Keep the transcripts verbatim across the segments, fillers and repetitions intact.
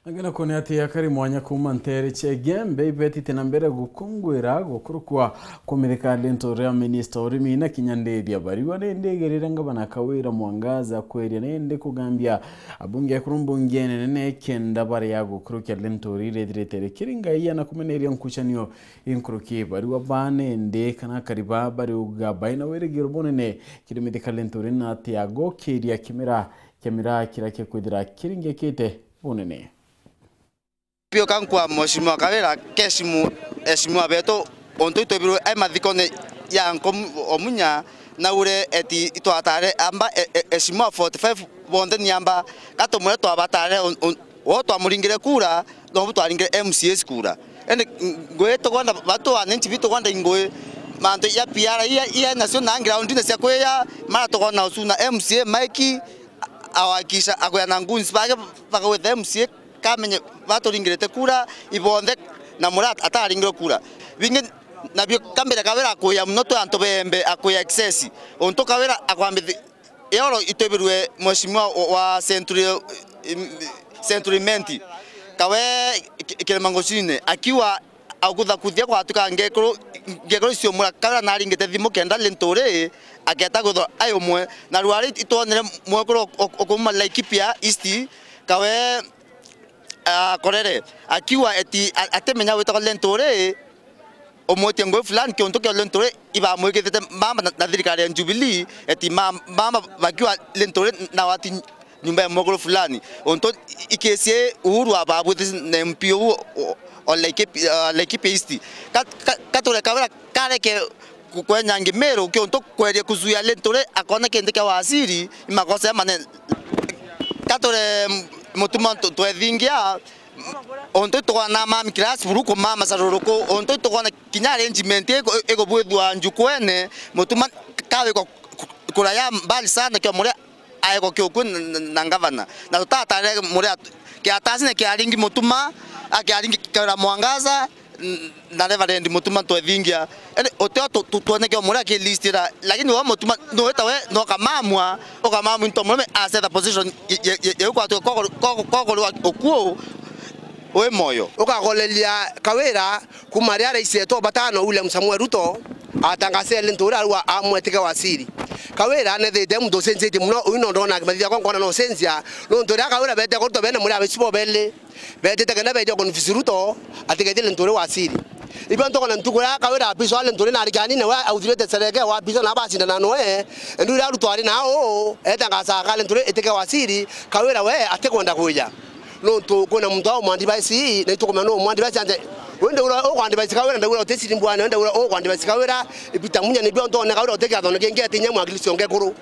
Angina kwona ati akari mwanya kuuma nteere cia Igembe ibetite na mbere gukunguira gukurukwa kumithika lento ria minista urimi na kinya ndithia bariwa ni ndigerire ngavana Kawira Mwangaza kweria nindi kugambia abunge ekuru mbunge nene kenda baria gukurukia lento riri rithirite rikiringa iya na kumeneria nkucanio inkuruki bariwa ba nindi kana akari ba bariuga baina wirigiro bunene kiri mithika lento ri na ati agokiria kimera kia miraa kiria kikwithira kiringikite bunene. Pio kankwa Mheshimiwa Kawira, kesimu, esimu abetu, ontu itwebirwe ai mathikone ya nko omunya, naure eti itwatare amba e-, e-, esimu forty-five bonthe ni amba, gatumure twabatare on-, on-, wo twamuringire kura, nobu twaringire M C As kura. Ende ngwe tukwenda batu wananchi bitu kwenda ingwe mantu ya P R iya, iya nacio na ground ine cia kwiya, mara tukona ucuna M C A Mike, awakisha akwira na ngunzi bake bakawitha M C A kamenye baturingirite kura ibonthe na muria at-, ataringirwe kura. Bingi nabio kambire Kawira akuya muno twi antu bembe akuya excess. Untu Kawira akwambithi yoro itwibirwe mheshimiwa wa Century, Century Menti. Kawe ki-, kirima ngucine akiwa akuthakuthia gwatuika ngekuru, ngekuru ciumura Kawira naringite thimu kenda linturi aketa gwithwa ai umwe. Na rwari itwonere mwekuru o-, o-, okuma Laikipia East, Kawe akorere akiwa eti a-, atimenya witagwa linturi, umwitie ngugi fulani kiuntu kia linturi ibamwikithite mama na, na thirikari ya Jubilee, eti ma-, mama bakiwa linturi na wati nyumba ya mwekuru fulani. Untu ikesi Uhuru ababwithitie na M P uu o, o Laikipia, o Laikipia East. Ka-, ka-, kature Kawira kareke ku-, kwenya ngi Meru kiuntu kweria kuzuia linturi akona kintu kia wasiri, ni makosa ya manene. Kature m-, mutuma tu-, twethingia, untu tukona mami class buruku mama saruruku, untu tukona kinya arrangement iku-, ikubwithwa njukwene, mutuma kawikwa ku-, kuraya mbali sana kio muria aekwa kiuku na, na, na ngavana. Na tutatare muria kiatasi ni kiaringi mutuma, akiaringi Kawira Mwangaza, n-, na Reverend Mutuma twethingia. Ene uteo tu-, tu-, twoneke muria ki list ira, lakini wa Mutuma no weta we no kamamwa, ukamamwa into murume asetha position ye, ye, ye, ye kwa tu koko, koko, koko rwa ukuo we moyo. Ukagoleria Kawira kuma ria rais yetu batano William Samuel Ruto atangasire linturi arua amwetike wasiri. Kawira nethite muntu ucenjetie muno, uyu no ndona akimathithia kwa nkona no cenjia, nontu ria Kawira bete kuruta bene muri abeci bo beli. Betite kenda beja confuse Ruto atigethie linturi wasiri. Ibio ntukona ntuku ria Kawira abiswa linturi na arikanine we authirite sereke wa abiswa na bacindana noe. Endu ria Ruto ari nao, eta ngasa ka linturi itike wasiri, Kawira we atikwenda kuja. Nontu kwina muntu wa umwandivise, na itukumenya no umwandivise anje. Wende ura ukwandivise Kawira, ndawira utisiri mbwana, wende ura ukwandivise Kawira, ibita munya nibio ntone Kawira utike athone kingi atinya mwakili cionge kuru.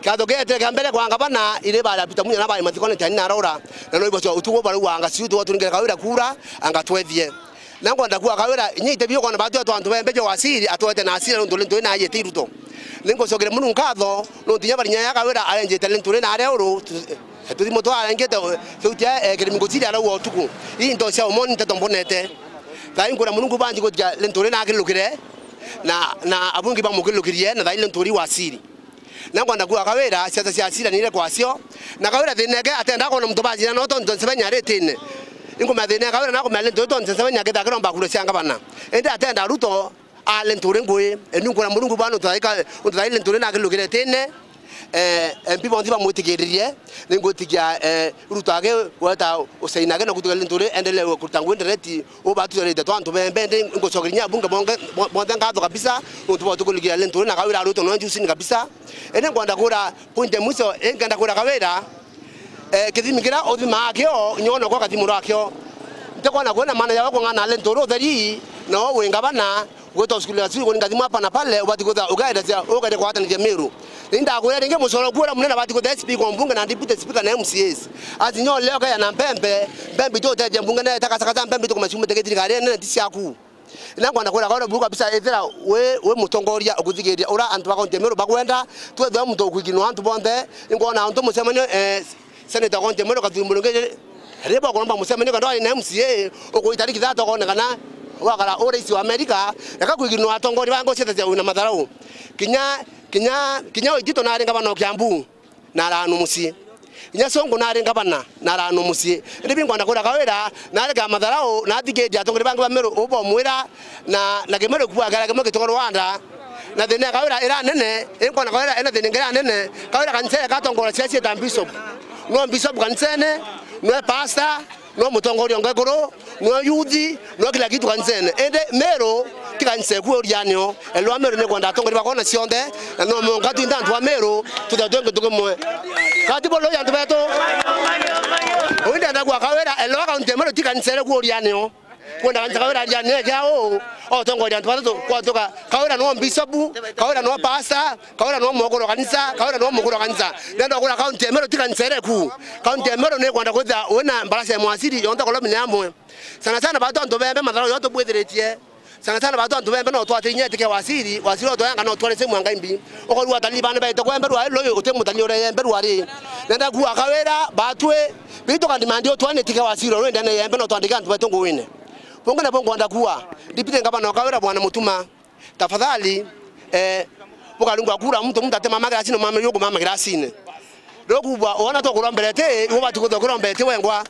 Kiatho kiete kia mbere kwa ngavana, iri baria Peter Munya na bari mathikone tiani na arora, na no ibocio utuku barauga anga ciu tuwa turingire Kawira kura, anga twethie. Na ngwenda kuga Kawira, inya ite biu kona batu atu antu bembe jo wasiri, atwete na asira nontu linturi na ayete Ruto. Ningucokere Murungu nkatho, nontu inya bari nyaya Kawira arenjete linturi na aria uru, tu-, tuthimo twarengete, sauti ya, eh, kirimi nguciri arauga utuku. Ii into cia umoni nteto mbonete. Thai nkura Murungu banji gutiga linturi na akilukire, na, na abungi bamukilukirie, na thai linturi wasiri. Na ngwenda kuga Kawira, siasa cia ciranire kwacio. Na Kawira thina eke atenda kwona muntu bacina no tontu Nseveni aritine. Ingumenya thina ya Kawira na kumenya linturi tontu Nseveni akithakirwa mbakuro cia ngavana. Indi atenda Ruto a linturi ngui. Eni nkura Murungu bwana uthaika, uthaile linturi na akilukire tine. Eh, M P bonthe bamwitikiririe, ningwitikia, eh, Ruto age gweta usaina age na kutuga linturi endelee kuruta ngui ndereti. Ubatutharite twa antu bembe, ndi ngucokeria kinya abunge bonge, bo-, bonthe nkatho kabisa, nontu bwa utukulikia linturi na Kawira arutwa no njucini kabisa. Indi nkwenda kura point ya mwisho, ii nkenda kura Kawira, eh, kithimi kiria uthimaa akio, nyo noko kathimurwa akio. Ntikwona kwina maana ya kung'ana linturi utheri, no wi ngavana, gwita cukuru ya cukuru, ngathimwa hapa na pale, ubati kwitha ukaendesia, ukaendesia kwatanithia Meru. Ni ndakwira ringi mucoro kuura munene bati kwitha speaker wa mbunge na deputy speaker na M C As. Ati nyo leo kaya na mpembe, mpembe itu utethia mbunge na takasakasa mpembe itu kumacuma teke thirikari nene ti ciaku. Na ngwenda kwira kaura buru kabisa ethira we, we mutongoria ukuthigiria ura antu ba kaunti ya Meru bakwenda, twethwa muntu ukwiginwa antu bonthe, ingwona antu mucemanio, eh, Senator Gonje Mwero Kathuri Murungi, riria bakuromba mucemanio kana ari na M C A, uku itariki thatu ukonekana wakara u rais wa Amerika, reka kwiginwa atongoria ba ngoci cia wina matharau. Kinya, kinya, kinya Waititu nari ngavana o Kiambu, na aranu mucii. Inya Sonko nari ngavana, na aranu mucii. Indi binkwenda kwira Kawira, nari ga matharau, na athikitie atongeria bangi ba Meru, ubomwira, na, na Kimeru kuaga, na Kimeru gitongorwa wanda. Na thina ya Kawira ira nene, inkwenda Kawira ena thina ingi ira nene, Kawira kanisa eka atongoria cia cieta bishop. No bishop kanisene, no pastor, no mutongoria ngekuru, no youth, no kila kitu kanisene. Indi Meru, ti kanisa iku urianio. Elwa Meru ni kwenda atongeria ba kona cionthe, na no monga twinda antu ba Meru, tuthe twingi tukimwe. Kati bo loi antu betu. Uyu ndenda kwa Kawira, elwa kaunti ya Meru ti kanisa iri ku urianio. Kwenda kanisa Kawira arianio kia u, otongoria antu batatu, kwatuka Kawira no bishop, Kawira no pastor, Kawira no mukuru wa kanisa, Kawira no mukuru wa kanisa. Ndenda kura kaunti ya Meru ti kanisa iri ku. Kaunti ya Meru ni kwenda kwithira wina mbarasi ya mwasiri, yonthe kolomi ni amwe. Sana sana batu antu bembe matharau yo tubwithiritie. Sana sana batu antu bembe no twate inya itike wasiri, wasiri otwayanga no tware semu anga imbi. Okorwa atalii bane baite kwembe rwari, loyo uti mutalii ureyembe rwari. Nenda kuwa Kawira, batwi, bitu kandi mandi otwane itike wasiri, rwende ne yembe no twandike antu betu nguine. Bunge na bunge nkwenda kuwa, ndipite ngavana o Kawira bwana Mutuma. Tafadhali, eh, bukarungwa kura muntu, muntu atema magrasini, mama yuko mama grasini. Rokubwa, ona to kuromberete, iwe bati kutho kuromberete wengwa.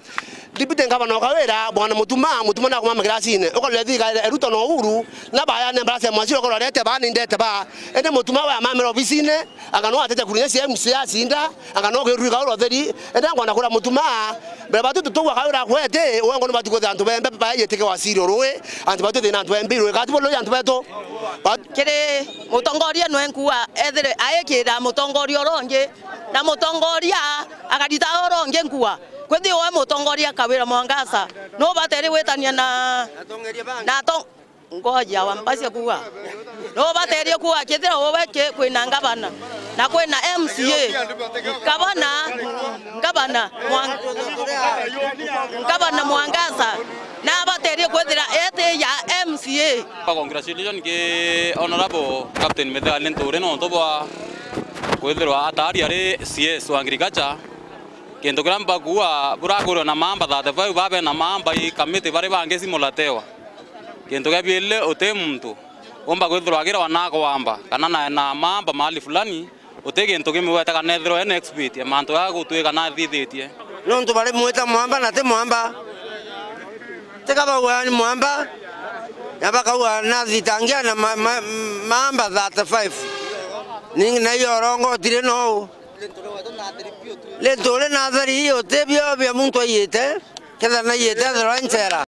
Deputy Governor Kawira, bwana Mutuma, Mutuma na kuma magrasini. Uko lethi ga Ruto no uru, na baya ne mbarasi ya mwasiri uko rete ba ni ndete ba. Ende Mutuma wa mamera ofisini, anga no atete kuria cia M C A acinda, anga no kirui ga urotheri. Ende ngwenda kura Mutuma, mbere batu tutugwa Kawira kwete, wengo no bati kutho antu bembe ba yetike wasiri rui, antu batu thina antu bembe rui, kati bo loi antu betu. Ba- Kiri mutongoria nwe nkua ethire aikira mutongoria urongi, na mutongoria akarita urongi nkua. Kwithirwa we mutongoria Kawira Mwangaza, no bateri gwitania na, na to-, ngoja wampasia kuwa. No baterie kuwa kithira uwe ki-, kwina ngavana, na kwina M C A. Ngavana, ngavana Mwang-, ngavana Mwangaza, na baterie kwithira eti ya M C A. Congratulations ki Honorable Captain Mithika Linturi nontu bwa kwithirwa atari ari C S wa agriculture. Kintu kiria mbakuua, burakurwe na maamba thirty-five, babe na maamba i kamiti bari bangi simulatewa. Kintu kia biiri, uti muntu umba kwithirwa agirwa na kwamba kana na, na maamba mahali fulani, uti kintu kimwete kana ethirwa ena expert ya mantu ya gutwika na athithitie. Nontu bari mwita mwamba na ti mwamba. Tika bauga ni mwamba, na bakauga nathitangia na ma-, ma-, maamba thirty-five. Ni, na iyo urongo utiri nou. Linturi na athari iyo ti bio bia muntu aiyite, ketha naiyite ethirwa nchera.